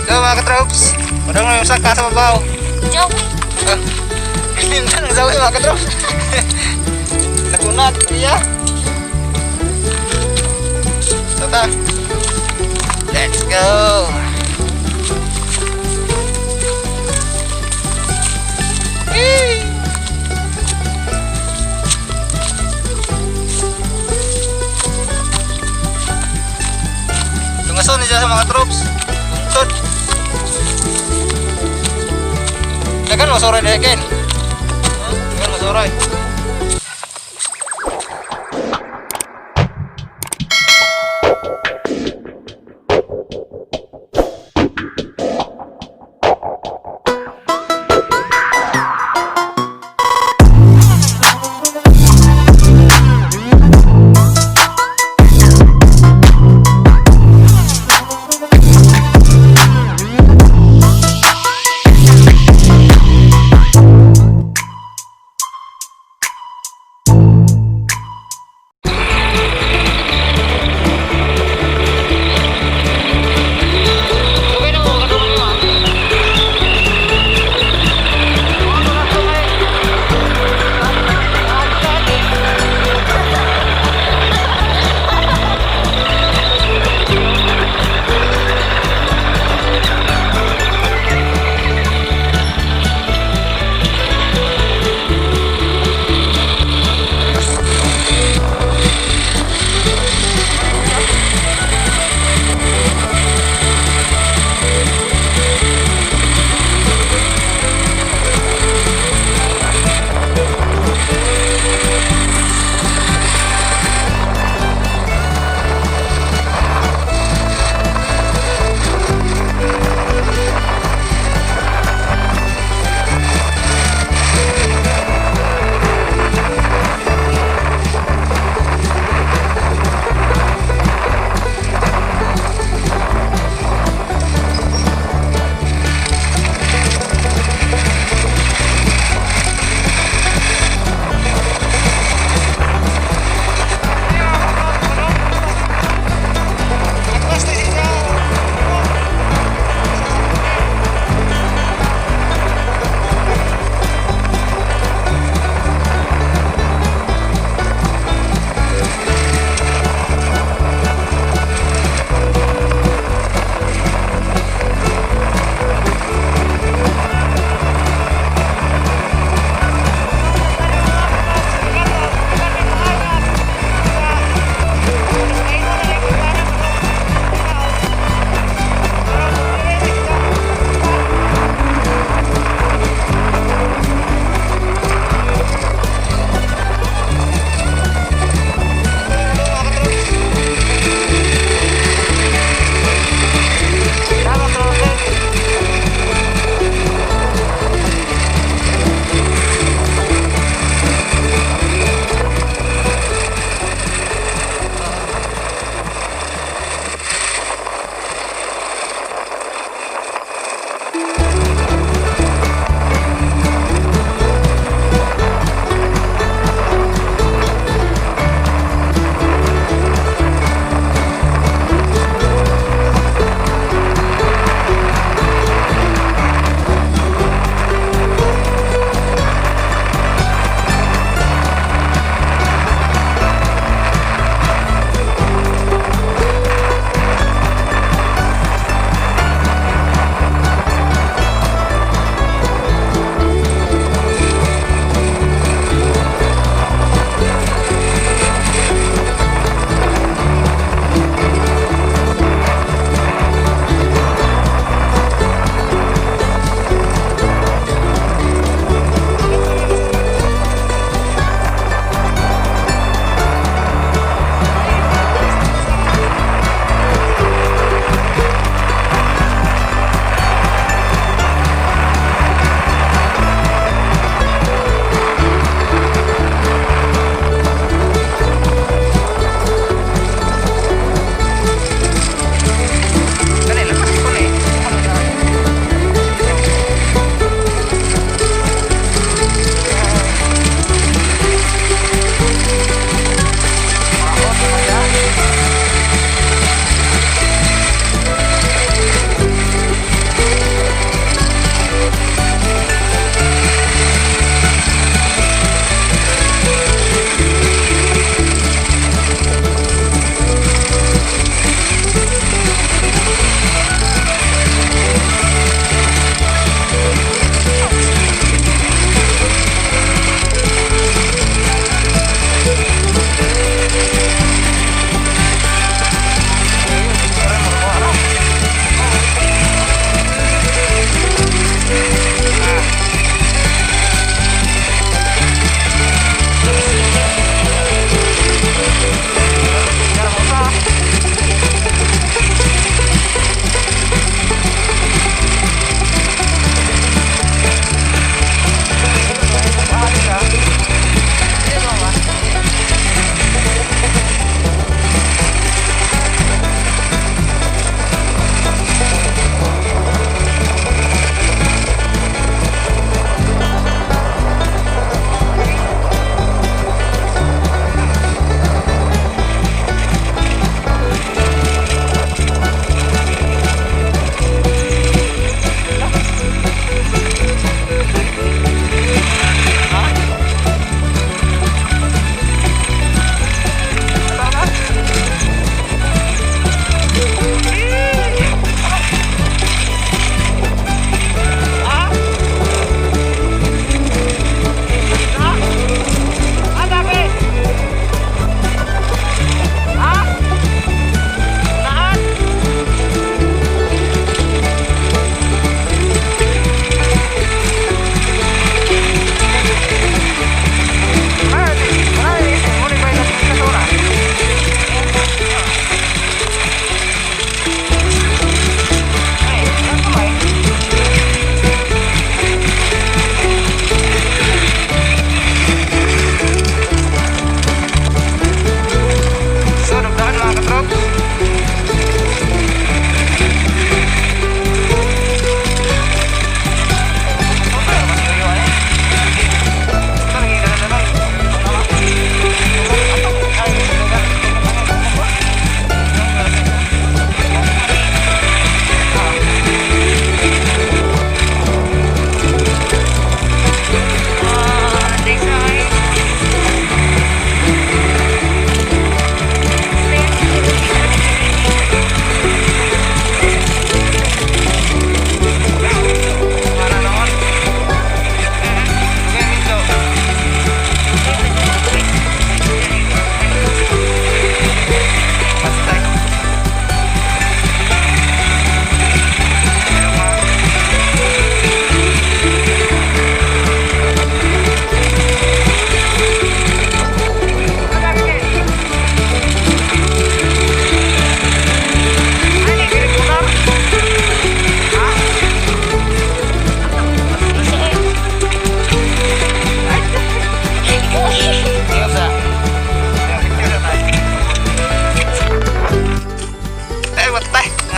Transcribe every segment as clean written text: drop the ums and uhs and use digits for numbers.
So mga katrops, padung na yung saka sa babaw. Joke. Ah, Hindi nang sawi, mga katrops. Nakunat, iya. So ta. Let's go. Yay! Tungason ni siya sa mga troops. Tungtod. Dagan mo suray dahil Ken. Dagan mo suray.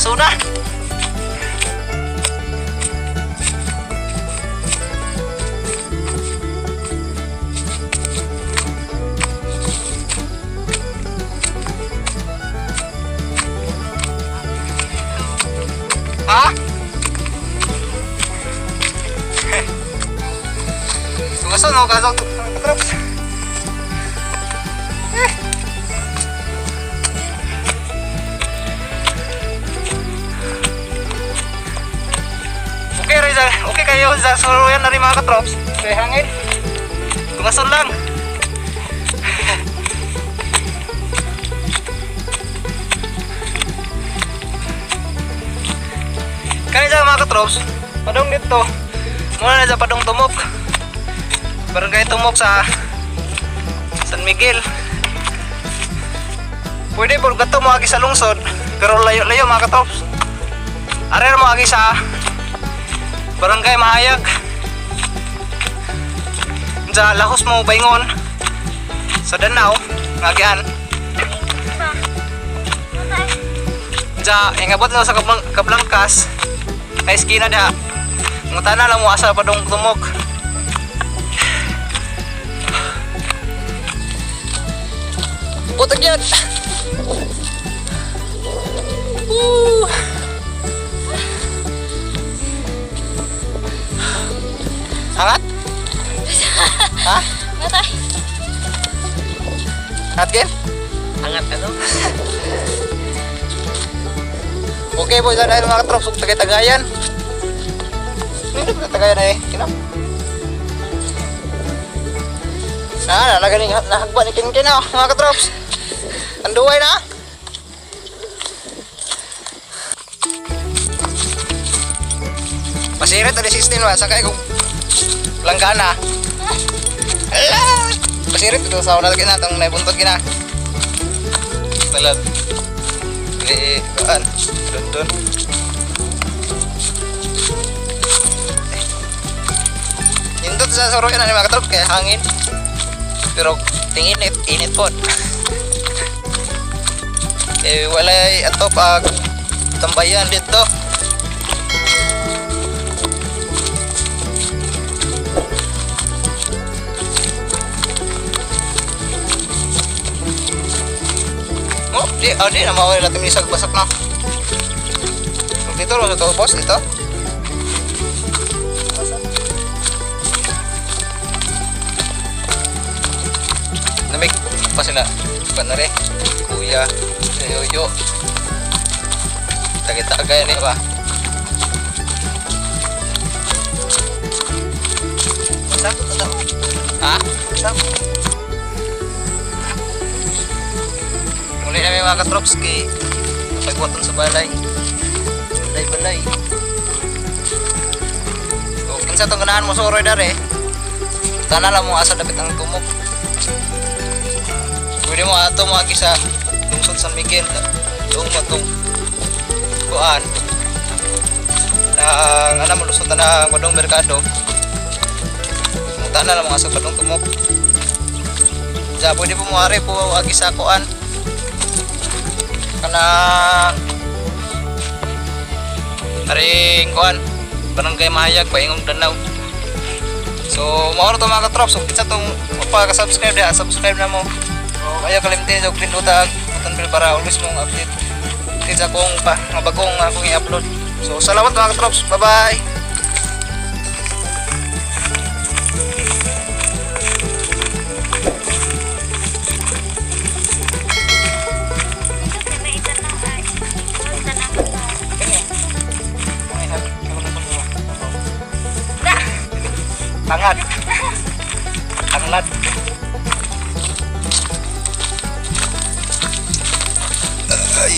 Tungasuna. Ha? Tungason no, kaso katrops. Eh. Okay Rizal, okay kayo sa suluyan na rin, mga katrops. Kay hangin. Tungason lang. Kani sa mga katrops, padong dito. Muna na sa padong Tumok. Barangay Tumok sa San Miguel. Pwede po gato mo agi sa lungsod, pero layo-layo, mga katrops. Arer mo agi sa Barangay Mahayag. Sa lahos mo bayngon sa Danau, ngagian. Sa ingabot na sa Kablangkas, ay eskina diha. Ngutana lang mo asa padong Tumok. Putag yan! Woo! Angat? Ha? Matay. Angat, Ken? Angat ano? Okay po, dahil mga katrops, ug tagay-tagayan. Hindi na tagayan eh. Kinap. Na, nalagaling nahagba ni Ken Ken ah, mga katrops. Anduay na. Pasirit ali 16 wa sakay kong langgana. Ala! Pasirit ito sa una kina tong naibuntog kina. Talag. Eh, kuan. Dun dun. Nindot sa soroyan na ni mga katrop kaya hangin. Pero tinginit, init po. Eh, walay ato pag tambayan dito. Oh, di na mawala natin isag basak na. Dito, sa to, boss, dito. Namig pa sila. Pa na rin. Kuya, Yoyo. Tagay-tagay na ba? Sakto to daw. Ha? Sakto. Muli na may mga katrops kay pagwaton sa balay. Balay-balay. So, kinsa tong ganahan mo suroy dare? Tana lang mo asa dapit ang Tumok. Pwede mo ato mo agi sa lungsod San Miguel. Doon mo tong kuan. Na ano mo lusot na ang Badong Merkado. Tana lang mo asa Badong Tumok. Ja, pwede po mo ari po agi sa kuan kanang aring kuan, Barangay Mahayag, paingong Danau. So mao ra to, mga katrops. So kinsa tong pa-subscribe diha, subscribe na mo. So ayaw kalimtin sa pindota ang button bell para always mong update sa akong pa mga bagong akong i-upload. So salamat, mga katrops. Bye bye. May tanong ay. May tanong ko. Tangat. Tanglad. Ay.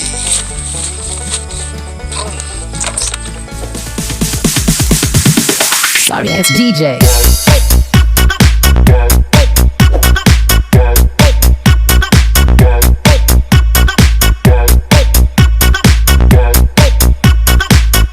Sorry ass DJ.